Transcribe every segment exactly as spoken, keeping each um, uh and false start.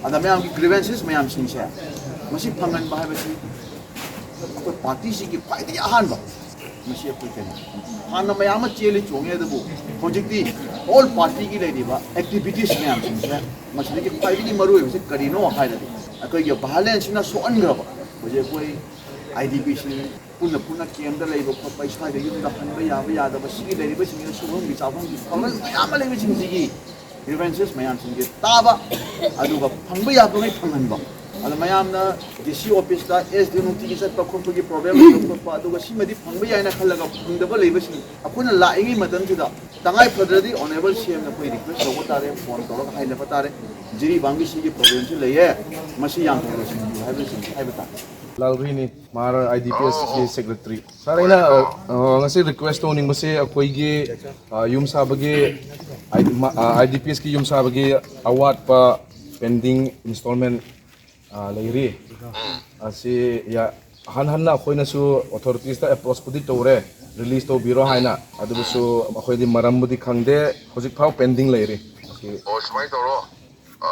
ꯑꯗ ꯃꯌꯥꯝꯒꯤ ꯒ꯭ꯔꯤꯚꯦꯟꯁꯦꯁ ꯃꯌꯥꯝꯁꯤꯡꯁꯦ ꯃꯁꯤ ꯐꯪꯍꯟꯕ ꯍꯥꯏꯕꯁꯤ ꯑꯩꯈꯣꯏ ꯄꯥꯔꯇꯤꯁꯤꯒꯤ ꯈ꯭ꯋꯥꯏꯗꯒꯤ ꯑꯍꯥꯟꯕ, ꯃꯁꯤ ꯑꯩꯈꯣꯏ ꯀꯩꯅꯣ, ꯍꯥꯟꯅ ꯃꯌꯥꯝ ꯑꯃ ꯆꯦꯜꯂꯤ ꯆꯣꯡꯉꯦ, ꯑꯗꯨꯕꯨ ꯍꯧꯖꯤꯛꯇꯤ ꯑꯣꯜ ꯄꯥꯔꯇꯤꯒꯤ ꯂꯩꯔꯤꯕ ꯑꯦꯛꯇꯤꯚꯤꯇꯤꯁ ꯃꯌꯥꯝꯁꯤꯡꯁꯦ ꯃꯁꯤꯗꯒꯤ ꯈ꯭ꯋꯥꯏꯗꯒꯤ ꯃꯔꯨꯑꯣꯏꯕꯁꯤ ꯀꯔꯤꯅꯣ ꯍꯥꯏꯔꯗꯤ ꯑꯩꯈꯣꯏꯒꯤ ꯚꯥꯏꯂꯦꯟꯁꯁꯤꯅ ꯁꯣꯛꯍꯟꯈ꯭ꯔꯕ ꯍꯧꯖꯤꯛ ꯑꯩꯈꯣꯏ ꯑꯥꯏ ꯗꯤ ꯄꯤꯁꯤꯡ ꯄꯨꯟꯅ ꯄꯨꯟꯅ ꯀꯦꯝꯗ ꯂꯩꯕ ꯈꯣꯠꯄ, ꯏꯁꯥꯒꯤ ꯌꯨꯝꯗ ꯍꯟꯕ ꯌꯥꯕ ꯌꯥꯗꯕ, ꯁꯤꯒꯤ ꯂꯩꯔꯤꯕꯁꯤꯡꯁꯤꯅ ꯁꯨꯐꯝꯒꯤ ꯆꯥꯐꯝꯒꯤ ꯄ꯭ꯔꯣꯕ꯭ꯂꯦꯝ ꯃꯌꯥꯝ ꯑꯃ ꯂꯩꯕꯁꯤꯡꯁꯤꯒꯤ ꯒ꯭ꯔꯤꯚꯦꯟꯁꯦꯁ ꯃꯌꯥꯝꯁꯤꯡꯁꯦ ꯇꯥꯕ, ꯑꯗꯨꯒ ꯐꯪꯕ ꯌꯥꯕꯉꯩ ꯐꯪꯍꯟꯕ꯫ ꯑꯗꯣ ꯃꯌꯥꯝꯅ ꯗꯤ ꯁꯤ ꯑꯣꯐꯤꯁꯇ ꯑꯦꯁ ꯗꯤ ꯅꯨꯡꯇꯤꯒꯤ ꯆꯠꯄ ꯈꯣꯠꯄꯒꯤ ꯄ꯭ꯔꯣꯕ꯭ꯂꯦꯝ ꯂꯩꯕ ꯈꯣꯠꯄ, ꯑꯗꯨꯒ ꯁꯤꯃꯗꯤ ꯐꯪꯕ ꯌꯥꯏꯅ ꯈꯜꯂꯒ ꯐꯪꯗꯕ ꯂꯩꯕꯁꯤꯡ ꯑꯩꯈꯣꯏꯅ ꯂꯥꯛꯏꯉꯩ ꯃꯇꯝꯁꯤꯗ ꯇꯉꯥꯏ ꯐꯗ꯭ꯔꯗꯤ ꯑꯣꯅꯦꯕꯜ ꯁꯤ ꯑꯦꯝꯅ ꯑꯩꯈꯣꯏ ꯔꯤꯀ꯭ꯋꯦꯁ ꯇꯧꯕ ꯇꯥꯔꯦ, ꯐꯣꯟ ꯇꯧꯔꯒ ꯍꯥꯏꯅꯕ ꯇꯥꯔꯦ, ꯖꯤꯔꯤꯕꯥꯝꯒꯤ ꯁꯤꯒꯤ ꯄ꯭ꯔꯣꯕ꯭ꯂꯦꯝꯁꯤ ꯂꯩꯌꯦ, ꯃꯁꯤ ꯌꯥꯝ ꯊꯨꯅ ꯂꯣꯏꯁꯤꯟꯕꯤꯌꯨ ꯍꯥꯏꯕꯁꯤꯡ ꯍꯥꯏꯕ ꯇꯥꯔꯦ꯫ ꯂꯥꯜꯔꯤꯅꯤ, ꯃꯥꯔ ꯑꯥꯏ ꯗꯤ ꯄꯤ ꯑꯦꯁꯀꯤ ꯁꯦꯀ꯭ꯔꯦꯇꯔꯤ꯫ ꯁꯥꯔ, ꯑꯩꯅ ꯑ, ꯉꯁꯤ ꯔꯤꯀ꯭ꯋꯦꯁ ꯇꯧꯅꯤꯡꯕꯁꯦ ꯑꯩꯈꯣꯏꯒꯤ ꯑ, ꯌꯨꯝ ꯁꯥꯕꯒꯤ ꯑꯥꯏ ꯗꯤ ꯄꯤ ꯑꯦꯁꯀꯤ ꯌꯨꯝ ꯁꯥꯕꯒꯤ ꯑꯋꯥꯠꯄ ꯄꯦꯟꯗꯤꯡ ꯏꯟꯁꯇꯣꯜꯃꯦꯟ ꯂꯩꯔꯤ꯫ ꯑꯁꯤ ꯌꯥ- ꯍꯟ ꯍꯟꯅ ꯑꯩꯈꯣꯏꯅꯁꯨ ꯑꯣꯊꯣꯔꯤꯇꯤꯁꯇ ꯑꯦꯄ꯭ꯔꯣꯆꯄꯨꯗꯤ ꯇꯧꯔꯦ, ꯔꯤꯂꯤꯁ ꯇꯧꯕꯤꯔꯣ ꯍꯥꯏꯅ꯫ ꯑꯗꯨꯕꯨꯁꯨ ꯑꯩꯈꯣꯏꯗꯤ ꯃꯔꯝꯕꯨꯗꯤ ꯈꯪꯗꯦ, ꯍꯧꯖꯤꯛꯐꯥꯎ ꯄꯦꯟꯗꯤꯡ ꯂꯩꯔꯤ꯫ ꯑꯣ, ꯁꯨꯃꯥꯏꯅ ꯇꯧꯔꯣ, ꯑ,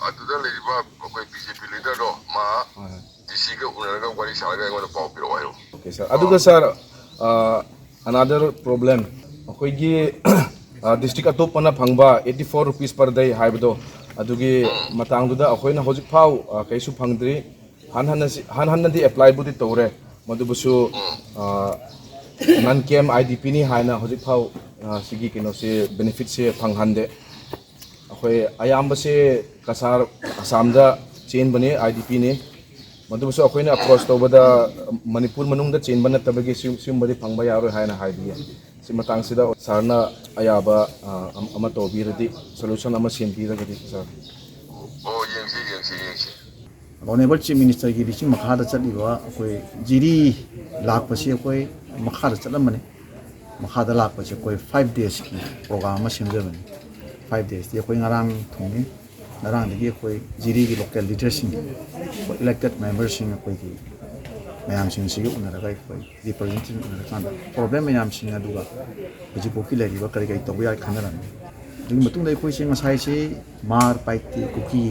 ꯑꯗꯨꯗ ꯂꯩꯔꯤꯕ ꯑꯩꯈꯣꯏ ꯕꯤ ꯖꯦ ꯄꯤ ꯂꯤꯗꯔꯗꯣ, ꯃꯥ ꯍꯣꯏ, ꯍꯣꯏ꯫ ꯗꯤ ꯁꯤꯒ ꯎꯅꯔꯒ ꯋꯥꯔꯤ ꯁꯥꯔꯒ ꯑꯩꯉꯣꯟꯗ ꯄꯥꯎ ꯄꯤꯔꯛꯑꯣ ꯍꯥꯏꯔꯣ꯫ Okay sir. ꯑꯗꯨꯒ ꯁꯥꯔ, ꯑ, another problem, ꯑꯩꯈꯣꯏꯒꯤ ꯗꯤꯁꯇ꯭ꯔꯤꯛ ꯑꯇꯣꯞꯄꯅ ꯐꯪꯕ eighty four rupees per day ꯍꯥꯏꯕꯗꯣ, ꯑꯗꯨꯒꯤ ꯃꯇꯥꯡꯗꯨꯗ ꯑꯩꯈꯣꯏꯅ ꯍꯧꯖꯤꯛꯐꯥꯎ ꯑ, ꯀꯩꯁꯨ ꯐꯪꯗ꯭ꯔꯤ꯫ ꯍꯟ ꯍꯟꯅ ꯁꯤ- ꯍꯟ ꯍꯟꯅꯗꯤ ꯑꯦꯄ꯭ꯂꯥꯏꯕꯨꯗꯤ ꯇꯧꯔꯦ, ꯃꯗꯨꯕꯨꯁꯨ ꯅꯟ ꯀꯦꯝ ꯑꯥꯏ ꯗꯤ ꯄꯤꯅꯤ ꯍꯥꯏꯅ ꯍꯧꯖꯤꯛꯐꯥꯎ ꯑ, ꯁꯤꯒꯤ ꯀꯩꯅꯣꯁꯦ, ꯕꯦꯅꯤꯐꯤꯠꯁꯦ ꯐꯪꯍꯟꯗꯦ꯫ ꯑꯩꯈꯣꯏ ꯑꯌꯥꯝꯕꯁꯦ ꯀꯁꯥꯔ, ꯑꯁꯥꯝꯗ ꯆꯦꯟꯕꯅꯤ, ꯑꯥꯏ ꯗꯤ ꯄꯤꯅꯤ꯫ ꯃꯗꯨꯕꯨꯁꯨ ꯑꯩꯈꯣꯏꯅ ꯑꯦꯄ꯭ꯔꯣꯆ ꯇꯧꯕꯗ ꯃꯅꯤꯄꯨꯔ ꯃꯅꯨꯡꯗ ꯆꯦꯟꯕ ꯅꯠꯇꯕꯒꯤ ꯁꯤ- ꯁꯤꯒꯨꯝꯕꯗꯤ ꯐꯪꯕ ꯌꯥꯔꯣꯏ ꯍꯥꯏꯅ ꯍꯥꯏꯕꯤꯌꯦ꯫ ꯁꯤ ꯃꯇꯥꯡꯁꯤꯗ ꯁꯥꯔꯅ ꯑꯌꯥꯕ ꯑ, ꯑꯃ ꯇꯧꯕꯤꯔꯗꯤ, ꯁꯣꯂꯨꯁꯟ ꯑꯃ ꯁꯦꯝꯕꯤꯔꯒꯗꯤ ꯁꯥꯔ꯫ ꯑꯣ, ꯌꯦꯡꯁꯤ, ꯌꯦꯡꯁꯤ, ꯌꯦꯡꯁꯤ꯫ ꯑꯣꯅꯦꯕꯜ ꯆꯤꯐ ꯃꯤꯅꯤꯁꯇꯔꯒꯤ ꯂꯤꯁꯤꯡ ꯃꯈꯥꯗ ꯆꯠꯂꯤꯕ ꯑꯩꯈꯣꯏ ꯖꯤꯔꯤ ꯂꯥꯛꯄꯁꯤ ꯑꯩꯈꯣꯏ ꯃꯈꯥꯗ ꯆꯠꯂꯝꯕꯅꯤ꯫ ꯃꯈꯥꯗ ꯂꯥꯛꯄꯁꯦ ꯑꯩꯈꯣꯏ ꯐꯥꯏꯚ ꯗꯦꯖꯀꯤ ꯄ꯭ꯔꯣꯒ꯭ꯔꯥꯝ ꯑꯃ ꯁꯦꯝꯖꯕꯅꯤ꯫ ꯐꯥꯏꯚ ꯗꯦꯖꯇꯤ ꯑꯩꯈꯣꯏ ꯉꯔꯥꯡ ꯊꯨꯡꯉꯤ꯫ ꯉꯔꯥꯡꯗꯒꯤ ꯑꯩꯈꯣꯏ ꯖꯤꯔꯤꯒꯤ ꯂꯣꯀꯦꯜ ꯂꯤꯗꯔꯁꯤꯡ, ꯑꯩꯈꯣꯏ ꯏꯂꯦꯛꯇꯦꯠ ꯃꯦꯝꯕꯔꯁꯤꯡ, ꯑꯩꯈꯣꯏꯒꯤ ꯃꯌꯥꯝꯁꯤꯡꯁꯤꯒ ꯎꯅꯔꯒ ꯑꯩꯈꯣꯏ ꯔꯤꯄ꯭ꯔꯖꯦꯟꯇꯦꯇꯤꯚ ꯎꯅꯔꯀꯥꯟꯗ ꯄ꯭ꯔꯣꯕ꯭ꯂꯦꯝ ꯃꯌꯥꯝꯁꯤꯡ ꯑꯗꯨꯒ ꯍꯧꯖꯤꯛꯐꯥꯎꯀꯤ ꯂꯩꯔꯤꯕ ꯀꯔꯤ ꯀꯔꯤ ꯇꯧꯕ ꯌꯥꯏ ꯈꯟꯅꯔꯝꯃꯤ꯫ ꯑꯗꯨꯒꯤ ꯃꯇꯨꯡꯗ ꯑꯩꯈꯣꯏꯁꯦ ꯉꯁꯥꯏꯁꯤ ꯃꯥꯔ ꯄꯥꯏꯇꯤ ꯀꯨꯀꯤ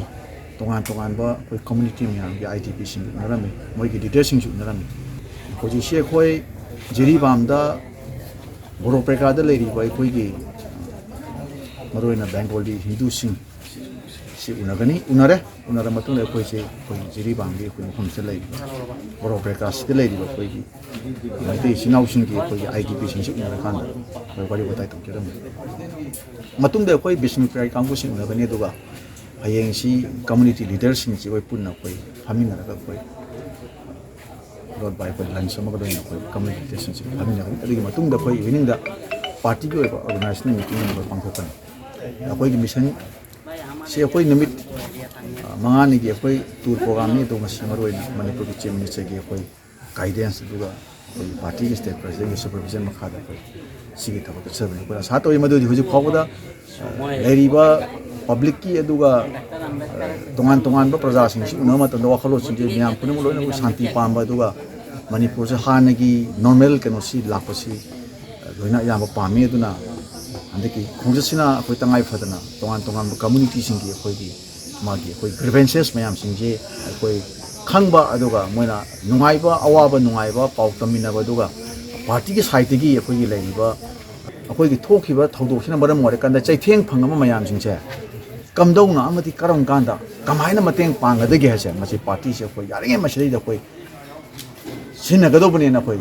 ꯇꯣꯉꯥꯟ ꯇꯣꯉꯥꯟꯕ ꯑꯩꯈꯣꯏ ꯀꯝꯃ꯭ꯌꯨꯅꯤꯇꯤ ꯃꯌꯥꯝꯒꯤ ꯑꯥꯏ ꯗꯤ ꯄꯤꯁꯤꯡ ꯎꯅꯔꯝꯃꯤ, ꯃꯣꯏꯒꯤ ꯂꯤꯗꯔꯁꯤꯡꯁꯨ ꯎꯅꯔꯝꯃꯤ꯫ ꯍꯧꯖꯤꯛꯁꯤ ꯑꯩꯈꯣꯏ ꯖꯤꯔꯤꯕꯥꯝꯗ ꯕꯣꯔꯣ ꯄ꯭ꯔꯦꯀꯥꯗ ꯂꯩꯔꯤꯕ ꯑꯩꯈꯣꯏꯒꯤ ꯃꯔꯨꯑꯣꯏꯅ ꯕꯦꯡꯒꯣꯂꯤ ꯍꯤꯟꯗꯨꯁꯤꯡ ꯁꯤ ꯎꯅꯒꯅꯤ, ꯎꯅꯔꯦ꯫ ꯎꯅꯔ ꯃꯇꯨꯡꯗ ꯑꯩꯈꯣꯏꯁꯦ ꯑꯩꯈꯣꯏ ꯖꯤꯔꯤꯕꯥꯝꯒꯤ ꯑꯩꯈꯣꯏ ꯃꯐꯝꯁꯤꯗ ꯂꯩꯔꯤꯕ ꯕꯣꯔꯣ ꯄ꯭ꯔꯦꯀꯥꯁꯤꯗ ꯂꯩꯔꯤꯕ ꯑꯩꯈꯣꯏꯒꯤ ꯃꯩꯇꯩ ꯏꯆꯤꯟ ꯏꯅꯥꯎꯁꯤꯡꯒꯤ ꯑꯩꯈꯣꯏꯒꯤ ꯑꯥꯏ ꯗꯤ ꯄꯤꯁꯤꯡꯁꯤ ꯎꯅꯔꯀꯥꯟꯗ ꯑꯩꯈꯣꯏ ꯋꯥꯔꯤ ꯋꯥꯇꯥꯏ ꯇꯧꯖꯔꯝꯃꯤ꯫ ꯃꯇꯨꯡꯗ ꯑꯩꯈꯣꯏ ꯕꯤꯁꯅꯨꯄ꯭ꯔꯤꯌꯥꯒꯤ ꯀꯥꯡꯕꯨꯁꯤꯡ ꯎꯅꯒꯅꯤ, ꯑꯗꯨꯒ ꯍꯌꯦꯡꯁꯤ ꯀꯝꯃ꯭ꯌꯨꯅꯤꯇꯤ ꯂꯤꯗꯔꯁꯤꯡꯁꯤ ꯑꯩꯈꯣꯏ ꯄꯨꯟꯅ ꯑꯩꯈꯣꯏ ꯐꯝꯃꯤꯟꯅꯔꯒ ꯑꯩꯈꯣꯏ ꯂꯣꯠ ꯕꯥꯏ ꯑꯩꯈꯣꯏ ꯂꯟꯁ ꯑꯃꯒ ꯂꯣꯏꯅ ꯑꯩꯈꯣꯏ ꯀꯝꯃ꯭ꯌꯨꯅꯤꯇꯤ ꯂꯤꯗꯔꯁꯤꯡꯁꯤ ꯐꯝꯃꯤꯟꯅꯒꯅꯤ꯫ ꯑꯗꯨꯒꯤ ꯃꯇꯨꯡꯗ ꯑꯩꯈꯣꯏ ꯏꯚꯤꯅꯤꯡꯗ ꯄꯥꯔꯇꯤꯒꯤ ꯑꯣꯏꯕ ꯑꯣꯔꯒꯅꯥꯏꯖꯦꯁꯅꯦꯜ ꯃꯤꯇꯤꯡ ꯑꯃ ꯑꯩꯈꯣꯏ ꯄꯥꯡꯊꯣꯛꯀꯅꯤ꯫ ꯑꯩꯈꯣꯏꯒꯤ ꯃꯤꯁꯟ ꯁꯤ ꯑꯩꯈꯣꯏ ꯅꯨꯃꯤꯠ, ꯑ, ꯃꯉꯥꯅꯤꯒꯤ ꯑꯩꯈꯣꯏ ꯇꯨꯔ ꯄ꯭ꯔꯣꯒ꯭ꯔꯥꯝꯅꯤ꯫ ꯑꯗꯣ ꯉꯁꯤ ꯃꯔꯨꯑꯣꯏꯅ ꯃꯅꯤꯄꯨꯔꯒꯤ ꯆꯤꯐ ꯃꯤꯅꯤꯁꯇꯔꯒꯤ ꯑꯩꯈꯣꯏ ꯒꯥꯏꯗꯦꯟꯁ, ꯑꯗꯨꯒ ꯑꯩꯈꯣꯏꯒꯤ ꯄꯥꯔꯇꯤꯒꯤ ꯁ꯭ꯇꯦꯠ ꯄ꯭ꯔꯁꯤꯗꯦꯟꯒꯤ ꯁꯨꯄꯔꯚꯤꯖꯟ ꯃꯈꯥꯗ ꯑꯩꯈꯣꯏ ꯁꯤꯒꯤ ꯊꯕꯛ ꯆꯠꯆꯕꯅꯤ꯫ ꯑꯩꯈꯣꯏꯅ ꯑꯁꯥ ꯇꯧꯏ ꯃꯗꯨꯗꯤ ꯍꯧꯖꯤꯛ ꯐꯥꯎꯕꯗ, ꯑ, ꯂꯩꯔꯤꯕ ꯄꯕ꯭ꯂꯤꯛꯀꯤ ꯑꯗꯨꯒ, ꯑ, ꯇꯣꯉꯥꯟ ꯇꯣꯉꯥꯟꯕ ꯄ꯭ꯔꯖꯥꯁꯤꯡꯁꯤ ꯎꯅꯕ ꯃꯇꯝꯗ ꯋꯥꯈꯜꯂꯣꯟꯁꯤꯡꯁꯦ ꯃꯌꯥꯝ ꯄꯨꯝꯅꯃꯛ ꯂꯣꯏꯅꯃꯛ ꯁꯥꯟꯇꯤ ꯄꯥꯝꯕ, ꯑꯗꯨꯒ ꯃꯅꯤꯄꯨꯔꯁꯦ ꯍꯥꯟꯅꯒꯤ ꯅꯣꯔꯃꯦꯜ ꯀꯩꯅꯣꯁꯤ ꯂꯥꯛꯄꯁꯤ ꯂꯣꯏꯅ ꯑꯌꯥꯝꯕ ꯄꯥꯝꯃꯤ꯫ ꯑꯗꯨꯅ ꯍꯟꯗꯛꯀꯤ ꯈꯣꯡꯆꯠꯁꯤꯅ ꯑꯩꯈꯣꯏ ꯇꯉꯥꯏ ꯐꯗꯅ ꯇꯣꯉꯥꯟ ꯇꯣꯉꯥꯟꯕ ꯀꯝꯃ꯭ꯌꯨꯅꯤꯇꯤꯁꯤꯡꯒꯤ ꯑꯩꯈꯣꯏꯒꯤ ꯃꯥꯒꯤ ꯑꯩꯈꯣꯏ ꯒ꯭ꯔꯤꯚꯦꯟꯁꯦꯁ ꯃꯌꯥꯝꯁꯤꯡꯁꯤ ꯑꯩꯈꯣꯏ ꯈꯪꯕ, ꯑꯗꯨꯒ ꯃꯣꯏꯅ ꯅꯨꯡꯉꯥꯏꯕ ꯑꯋꯥꯕ ꯅꯨꯡꯉꯥꯏꯕ ꯄꯥꯎ ꯇꯝꯃꯤꯟꯅꯕ, ꯑꯗꯨꯒ ꯄꯥꯔꯇꯤꯒꯤ ꯁꯥꯏꯠꯇꯒꯤ ꯑꯩꯈꯣꯏꯒꯤ ꯂꯩꯔꯤꯕ ꯑꯩꯈꯣꯏꯒꯤ ꯊꯣꯛꯈꯤꯕ ꯊꯧꯗꯣꯛꯁꯤꯅ ꯃꯔꯝ ꯑꯣꯏꯔꯀꯥꯟꯗ ꯆꯩꯊꯦꯡ ꯐꯪꯉꯕ ꯃꯌꯥꯝꯁꯤꯡꯁꯦ ꯀꯝꯗꯧꯅ ꯑꯃꯗꯤ ꯀꯔꯝ ꯀꯥꯟꯗ ꯀꯃꯥꯏꯅ ꯃꯇꯦꯡ ꯄꯥꯡꯒꯗꯒꯦ ꯍꯥꯏꯁꯦ ꯃꯁꯤ ꯄꯥꯔꯇꯤꯁꯦ ꯑꯩꯈꯣꯏ ꯌꯥꯔꯤꯉꯩ ꯃꯁꯤꯗꯩꯗ ꯑꯩꯈꯣꯏ ꯁꯤꯖꯤꯟꯅꯒꯗꯧꯕꯅꯦꯅ ꯑꯩꯈꯣꯏ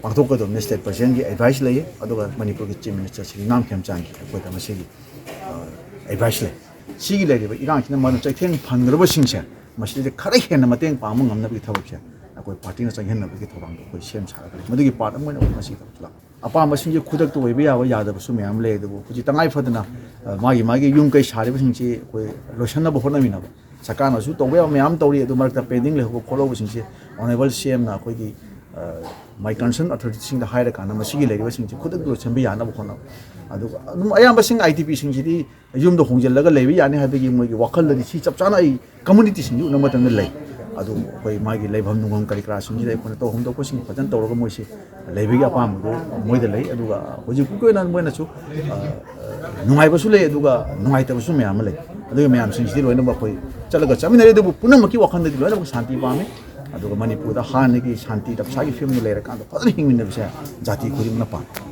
ꯄꯥꯡꯊꯣꯛꯀꯗꯧꯕꯅꯤ꯫ ꯁ꯭ꯇꯦꯠ ꯄ꯭ꯔꯁꯤꯗꯦꯟꯒꯤ ꯑꯦꯗꯚꯥꯏꯁ ꯂꯩꯌꯦ, ꯑꯗꯨꯒ ꯃꯅꯤꯄꯨꯔꯒꯤ ꯆꯤꯐ ꯃꯤꯅꯤꯁꯇꯔ ꯁ꯭ꯔꯤ ꯏꯅꯥꯝ ꯈꯦꯝꯆꯥꯟꯒꯤ ꯑꯩꯈꯣꯏꯗ ꯃꯁꯤꯒꯤ, ꯑ, ꯑꯦꯗꯚꯥꯏꯁ ꯂꯩ꯫ ꯁꯤꯒꯤ ꯂꯩꯔꯤꯕ ꯏꯔꯥꯡꯁꯤꯅ ꯃꯔꯝ ꯆꯩꯊꯦꯡ ꯐꯪꯈ꯭ꯔꯕꯁꯤꯡꯁꯦ ꯃꯁꯤꯗꯩꯗ ꯈꯔ ꯍꯦꯟꯅ ꯃꯇꯦꯡ ꯄꯥꯡꯕ ꯉꯝꯅꯕꯒꯤ ꯊꯕꯛꯁꯦ ꯑꯩꯈꯣꯏ ꯄꯥꯔꯇꯤꯅ ꯆꯪꯁꯤꯟꯅꯕꯒꯤ ꯊꯧꯔꯥꯡꯗꯣ ꯑꯩꯈꯣꯏ ꯁꯦꯝ ꯁꯥꯔꯒ ꯂꯩ꯫ ꯃꯗꯨꯒꯤ ꯄꯥꯔꯠ ꯑꯃ ꯑꯣꯏꯅ ꯑꯩꯈꯣꯏ ꯉꯁꯤ ꯊꯕꯛ ꯂꯥꯛꯄ ꯑꯄꯥꯝꯕꯁꯤꯡꯁꯦ ꯈꯨꯗꯛꯇ ꯑꯣꯏꯕ ꯌꯥꯕ ꯌꯥꯗꯕꯁꯨ ꯃꯌꯥꯝ ꯂꯩ꯫ ꯑꯗꯨꯕꯨ ꯍꯧꯖꯤꯛ ꯇꯉꯥꯏ ꯐꯗꯅ, ꯑ, ꯃꯥꯒꯤ ꯃꯥꯒꯤ ꯌꯨꯝ ꯀꯩ ꯁꯥꯔꯤꯕꯁꯤꯡꯁꯤ ꯑꯩꯈꯣꯏ ꯂꯣꯏꯁꯤꯟꯅꯕ ꯍꯣꯠꯅꯃꯤꯟꯅꯕ, ꯁꯔꯀꯥꯔꯅꯁꯨ ꯇꯧꯕ ꯌꯥꯕ ꯃꯌꯥꯝ ꯇꯧꯔꯤ꯫ ꯑꯗꯨ ꯃꯔꯛꯇ ꯄꯦꯟꯗꯤꯡ ꯂꯩꯍꯧꯕ ꯈꯣꯠꯍꯧꯕꯁꯤꯡꯁꯦ ꯑꯣꯅꯔꯦꯕꯜ ꯁꯤ ꯑꯦꯝꯅ ꯑꯩꯈꯣꯏꯒꯤ, ꯑ, ꯃꯥꯏ ꯀꯟꯁꯔꯟ ꯑꯊꯣꯔꯤꯇꯤꯁꯤꯡꯗ ꯍꯥꯏꯔꯀꯥꯟꯗ ꯃꯁꯤꯒꯤ ꯂꯩꯔꯤꯕꯁꯤꯡꯁꯤ ꯈꯨꯗꯛꯇ ꯂꯣꯏꯁꯤꯟꯕ ꯌꯥꯅꯕ ꯍꯣꯠꯅꯕ꯫ ꯑꯗꯨꯒ ꯑꯗꯨꯝ ꯑꯌꯥꯝꯕꯁꯤꯡ ꯑꯥꯏ ꯗꯤ ꯄꯤꯁꯤꯡꯁꯤꯗꯤ ꯌꯨꯝꯗ ꯍꯣꯡꯖꯤꯜꯂꯒ ꯂꯩꯕ ꯌꯥꯅꯤ ꯍꯥꯏꯕꯒꯤ ꯃꯣꯏꯒꯤ ꯋꯥꯈꯜꯗꯗꯤ ꯁꯤ ꯆꯞ ꯆꯥꯅ ꯑꯩ ꯀꯝꯃ꯭ꯌꯨꯅꯤꯇꯤꯁꯤꯡꯗꯨ ꯎꯅꯕ ꯃꯇꯝꯗ ꯂꯩ꯫ ꯑꯗꯨ ꯑꯩꯈꯣꯏ ꯃꯥꯒꯤ ꯂꯩꯐꯝ ꯅꯨꯡꯐꯝ ꯀꯔꯤ ꯀꯔꯥꯁꯤꯡꯁꯤꯗ ꯑꯩꯈꯣꯏꯅ ꯇꯧꯐꯝ ꯊꯣꯛꯄꯁꯤꯡ ꯐꯖꯅ ꯇꯧꯔꯒ ꯃꯣꯏꯁꯤ ꯂꯩꯕꯒꯤ ꯑꯄꯥꯝꯕꯗꯨ ꯃꯣꯏꯗ ꯂꯩ꯫ ꯑꯗꯨꯒ ꯍꯧꯖꯤꯛ ꯐꯥꯎꯒꯤ ꯑꯣꯏꯅ ꯃꯣꯏꯅꯁꯨ, ꯑ, ꯅꯨꯡꯉꯥꯏꯕꯁꯨ ꯂꯩ, ꯑꯗꯨꯒ ꯅꯨꯡꯉꯥꯏꯇꯕꯁꯨ ꯃꯌꯥꯝ ꯑꯃ ꯂꯩ꯫ ꯑꯗꯨꯒꯤ ꯃꯌꯥꯝꯁꯤꯡꯁꯤꯗꯤ ꯂꯣꯏꯅꯃꯛ ꯑꯩꯈꯣꯏ ꯆꯠꯂꯒ ꯆꯠꯃꯤꯟꯅꯔꯦ꯫ ꯑꯗꯨꯕꯨ ꯄꯨꯝꯅꯃꯛꯀꯤ ꯋꯥꯈꯜꯗꯗꯤ ꯂꯣꯏꯅꯃꯛ ꯁꯥꯟꯇꯤ ꯄꯥꯝꯃꯤ꯫ ꯑꯗꯨꯒ ꯃꯅꯤꯄꯨꯔꯗ ꯍꯥꯟꯅꯒꯤ ꯁꯥꯟꯇꯤ ꯇꯞꯁꯥꯒꯤ ꯐꯤꯕꯝꯗ ꯂꯩꯔꯀꯥꯟꯗ ꯐꯖꯅ ꯍꯤꯡꯃꯤꯟꯅꯕꯁꯦ ꯖꯥꯇꯤ ꯈꯨꯗꯤꯡꯃꯛꯅ ꯄꯥꯝꯃꯤ꯫